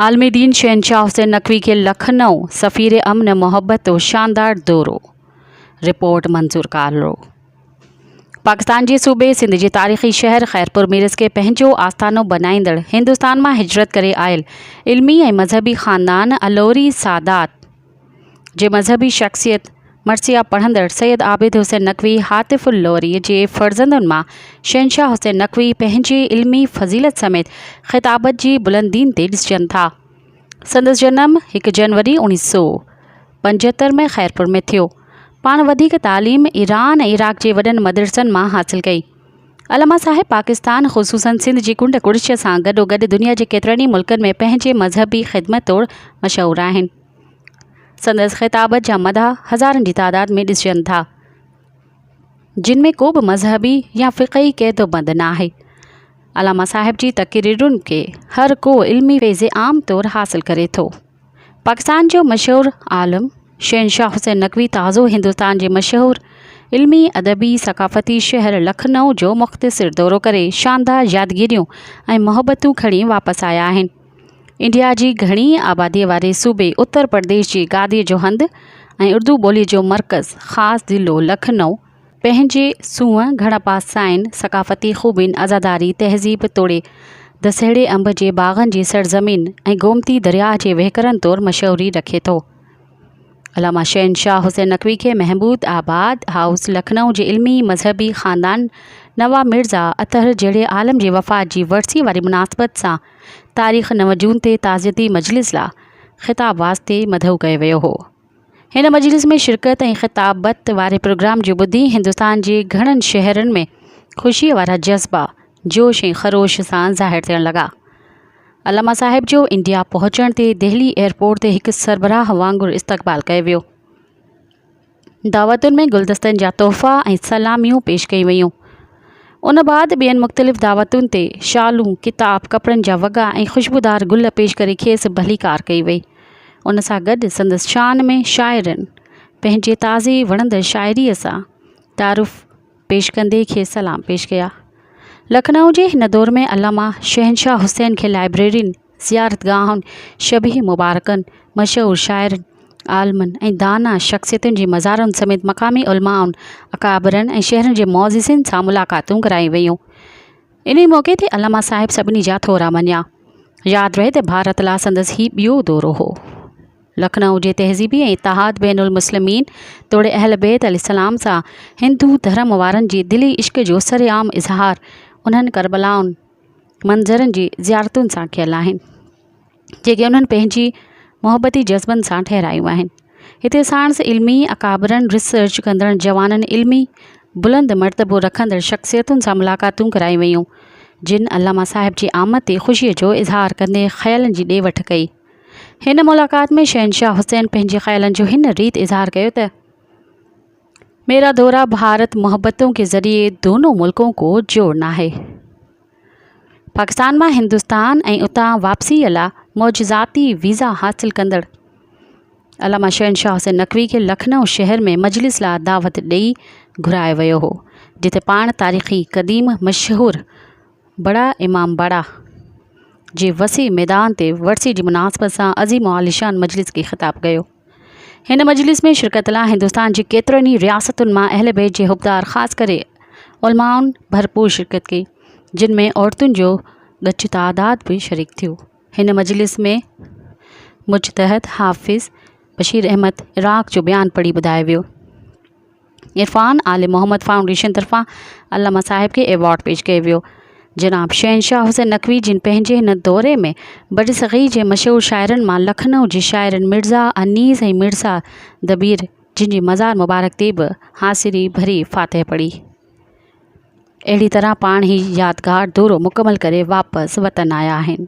عالم دين شهنشاهه حسين نقوي کي لکنئو سفير امن محبت جو شاندار دورو، رپورٽ منظور ڪالرو. پاڪستان جي صوبي سنڌ جي تاريخي شهر خيرپور ميرس کي پنهنجو آستانو بنائيندڙ هندستان مان هجرت ڪري آيل علمي ۽ مذهبي خاندان الوري سادات جي مذهبي شخصيت مرثيا پڙهندڙ سيد عابد حسين نقوي هاتف اللوري جي فرزندن مان شهنشاهه حسين نقوي پنهنجي علمي فضيلت سميت خطابت جي بلندين تي ڏسجن ٿا. سندس جنم هڪ جنوري 1975 ۾ خيرپور ۾ ٿيو. پاڻ وڌيڪ تعليم ايران ۽ عراق جي وڏن مدرسن مان حاصل ڪئي. علامه صاحب پاڪستان خصوصاً سنڌ جي ڪنڊ ڪڙڇ سان گڏوگڏ دنيا جي ڪيترن ئي ملڪن ۾ پنهنجي مذهبي خدمت طور مشهور آهن. سندس خطابت جا مداح هزارن جي تعداد ۾ ڏسجن ٿا، جن ۾ ڪو به مذهبي يا فقهي قيد و بند نه آهي. علامه صاحب جي تقريرن کي هر ڪو علمي فيض عام طور حاصل ڪري ٿو. پاڪستان جو مشهور عالم شهنشاهه حسين نقوي تازو هندستان جي مشهور علمي، ادبي، ثقافتي شهر لکنؤ جو مختصر دورو ڪري شاندار يادگيريون ۽ محبتون کڻي واپس آيا آهن. انڊيا جي گهڻي آباديء واري صوبي اتر پرديش جي گاديء جو هنڌ ۽ اردو ٻوليء جو مرڪز خاص ضلعو لکنؤ پنهنجي سونهن، گهڻ پاسائين ثقافتي خوبين، عزاداري، تهذيب توڙي دسهڙي انب جي باغن جي سرزمين ۽ گومتي درياهه جي وهڪرن طور مشهوري رکي ٿو. علامه شهنشاهه حسين نقوي کي محمود آباد هائوس لکنؤ جي علمي مذهبي خاندان نواب مرزا اطهر جهڙي عالم جي وفات جي ورسي واري مناسبت سان تاريخ نو جون تي تعزيتي مجلس لا خطاب واسطي مدعو ڪيو ويو هو. هن مجلس ۾ شرڪت ۽ خطابت واري پروگرام جو ٻڌي هندستان جي گهڻن شهرن ۾ خوشيء وارا جذبا جوش ۽ خروش سان ظاهر ٿيڻ لڳا. علامه صاحب جو انڊيا پهچڻ تي دهلي ايئرپورٽ تي هڪ سربراهه وانگر استقبال ڪيو ويو. دعوتن ۾ گلدستن جا تحفا ۽ سلاميون پيش ڪيون ويون. ان بعد ٻين مختلف دعوتن تي شالون، ڪتاب، ڪپڙن جا وڳا ۽ خوشبودار گل پيش ڪري کيس ڀليڪار ڪئي وئي. ان سان گڏ سندس شان ۾ شاعرن پنهنجي تازي وڻندڙ شاعريء سان تعارف پيش ڪندي کيس سلام پيش ڪيا. لکنؤ جي هن دور ۾ علامه شهنشاهه حسين کي لائبريرين، زيارتگاهن، شبيهه مبارڪن، مشهور شاعرن، عالمن ۽ دانا شخصيتن جي مزارن سميت مقامي علمائن، اڪابرن ۽ شهرن جي معززين سان ملاقاتون ڪرايون ويون. انهي موقعي تي علامه صاحب سڀني جا ٿورا مڃيا. ياد رهي ته ڀارت لاء سندس هي ٻيو دورو هو. لکنؤ جي تهذيبي ۽ اتحاد بين المسلمين توڙي اهل بيت عليه السلام سان هندو ڌرم وارن جي دلي عشق جو سرعام اظهار انهن ڪربلائن منظرن جي زيارتن سان ڪيل آهن، جيڪي انهن پنهنجي محبتي جذبن سان ٺهرايون آهن. هتي ساڻس علمي اڪابرن، ريسرچ ڪندڙ جوانن، علمي بلند مرتبو رکندڙ شخصيتن سان ملاقاتون ڪرايون ويون، جن علامه صاحب جي آمد تي خوشيء جو اظهار ڪندي خيالن جي ڏي وٺ ڪئي. هن ملاقات ۾ شهنشاهه حسين پنهنجي خيالن جو هن ريت اظهار ڪيو ته، ميرا دورا ڀارت محبتون ڪي ذريعي دونون ملڪون ڪو جوڙنا هي. پاڪستان مان هندستان ۽ اتان واپسيء لا معجزاتي ويزا حاصل ڪندڙ علامه شهنشاهه حسين نقوي کي لکنؤ شهر ۾ مجلس لا دعوت ڏئي گهرايو ويو هو، جتي پاڻ تاريخي قديم مشهور بڙا امام باڙا جي وسيع ميدان تي ورسي جي مناسبت سان عظيم و عاليشان مجلس کي خطاب ڪيو. هن مجلس ۾ شرڪت لاء هندستان جي ڪيترن ئي رياستن مان اهل بيت جي حبدار خاص ڪري علمائن ڀرپور شرڪت ڪئي، جن ۾ عورتن جو ڳچ تعداد به شريڪ ٿيو. هن مجلس ۾ مجتهد حافظ بشير احمد عراق جو بيان پڙهي ٻڌايو ويو. عرفان آل محمد فائونڊيشن طرفان علامه صاحب کي ايوارڊ پيش ڪيو ويو. جناب شهنشاهه حسين نقوي جن پنهنجي هن دوري ۾ برصغير جي مشهور شاعرن مان لکنؤ جي شاعرن مرزا انيس ۽ مرزا دبير جن جي مزار مبارڪ تي به حاضري ڀري فاتح پڙهي. اهڙي طرح پاڻ هي يادگار دورو مڪمل ڪري واپس وطن آيا آهن.